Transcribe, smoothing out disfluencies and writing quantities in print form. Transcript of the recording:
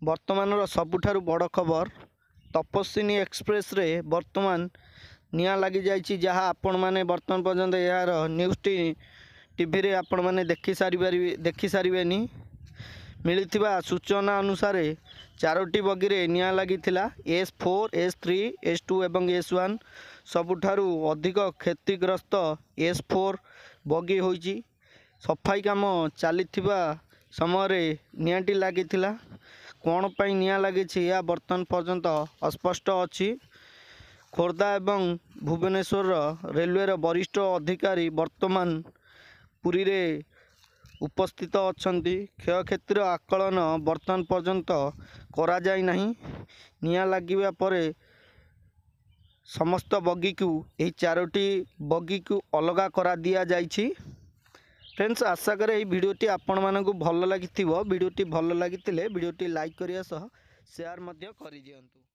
ବର୍ତ୍ତମାନର ସବୁଠାରୁ ବଡ଼ ଖବର, ତପସ୍ୱିନୀ ଏକ୍ସପ୍ରେସରେ ବର୍ତ୍ତମାନ ନିଆଁ ଲାଗିଯାଇଛି, ଯାହା ଆପଣମାନେ ବର୍ତ୍ତମାନ ପର୍ଯ୍ୟନ୍ତ ଏହାର ନ୍ୟୁଜ୍ଟି ଟିଭିରେ ଆପଣମାନେ ଦେଖି ସାରିପାରିବେ, ଦେଖିସାରିବେନି। ମିଳିଥିବା ସୂଚନା ଅନୁସାରେ ଚାରୋଟି ବଗିରେ ନିଆଁ ଲାଗିଥିଲା, S4, S3, S2 ଏବଂ S1। ସବୁଠାରୁ ଅଧିକ କ୍ଷତିଗ୍ରସ୍ତ S4 ବଗି ହୋଇଛି। ସଫାଇ କାମ ଚାଲିଥିବା ସମୟରେ ନିଆଁଟି ଲାଗିଥିଲା। କ'ଣ ପାଇଁ ନିଆଁ ଲାଗିଛି, ଏହା ବର୍ତ୍ତମାନ ପର୍ଯ୍ୟନ୍ତ ଅସ୍ପଷ୍ଟ ଅଛି। ଖୋର୍ଦ୍ଧା ଏବଂ ଭୁବନେଶ୍ୱରର ରେଲୱେର ବରିଷ୍ଠ ଅଧିକାରୀ ବର୍ତ୍ତମାନ ପୁରୀରେ ଉପସ୍ଥିତ ଅଛନ୍ତି। କ୍ଷୟକ୍ଷତିର ଆକଳନ ବର୍ତ୍ତମାନ ପର୍ଯ୍ୟନ୍ତ କରାଯାଇ ନାହିଁ। ନିଆଁ ଲାଗିବା ପରେ ସମସ୍ତ ବଗିକୁ, ଏହି ଚାରୋଟି ବଗିକୁ ଅଲଗା କରାଦିଆଯାଇଛି। ଫ୍ରେଣ୍ଡସ୍, ଆଶା କରେ ଏହି ଭିଡ଼ିଓଟି ଆପଣମାନଙ୍କୁ ଭଲ ଲାଗିଥିବ। ଭିଡ଼ିଓଟି ଭଲ ଲାଗିଥିଲେ ଭିଡ଼ିଓଟି ଲାଇକ୍ କରିବା ସହ ସେୟାର ମଧ୍ୟ କରିଦିଅନ୍ତୁ।